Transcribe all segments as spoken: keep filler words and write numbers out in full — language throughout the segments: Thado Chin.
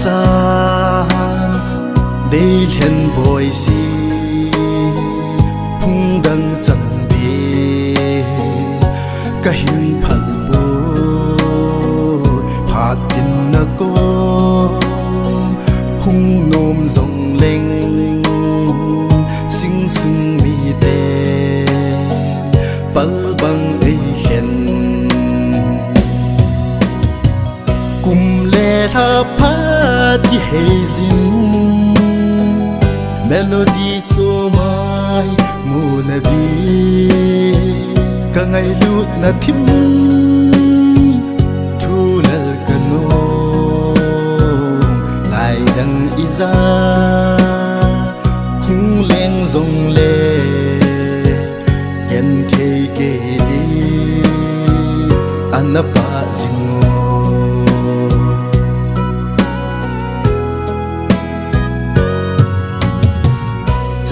Chan dei lhen boi si, phung dang chang be ka hin phal poi. Phat tin na ko hung nom jong leng, sing sung mite pal bang ei khen. Kum le lha phat kihei jin, melody so mai mu na bi, ka ngailutna thim thu lal ka nom. Lai dang ija hung leng jong le, ken thei kei ti ana pah jing o.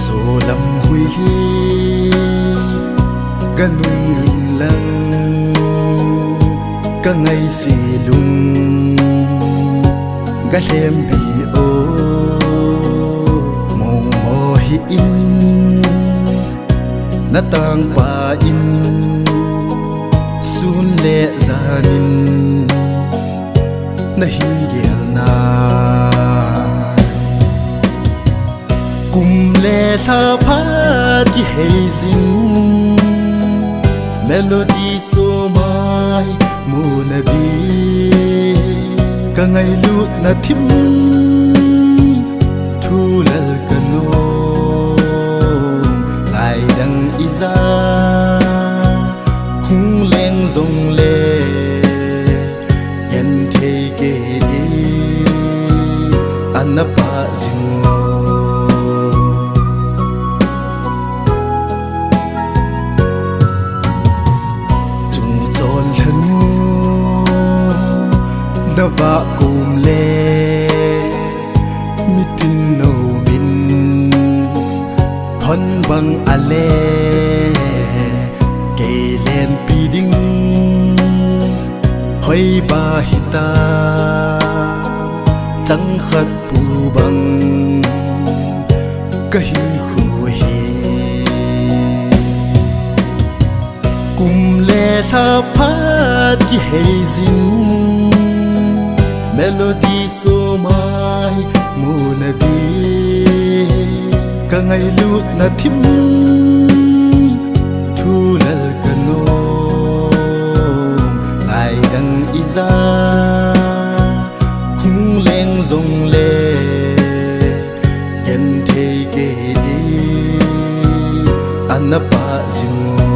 Solam hui hi ka nung in lang, ka ngaise lung ka lhem pi o. Mong mo hi in na tang pa in, sun le jan in na hin gel na. Kum le lha phat kihei jin, melody so mai mu na bi, ka ngailutna thim thu lal ka nom. Lai dang ija hung leng jong le, ken thei kei ti ana pah jing o. Chungchon lhanu da vah kum le, mitin no min thon bang a le, kei lenpi ding hoi ba hita, chang khat pu bang ka hin khu hi. Kum le lha phat kihei jin, melody so mai mu na bi, ka ngailutna thim thu lal ka nom. Lai dang ija hung leng jong le, ken thei kei ti ana pah jing o.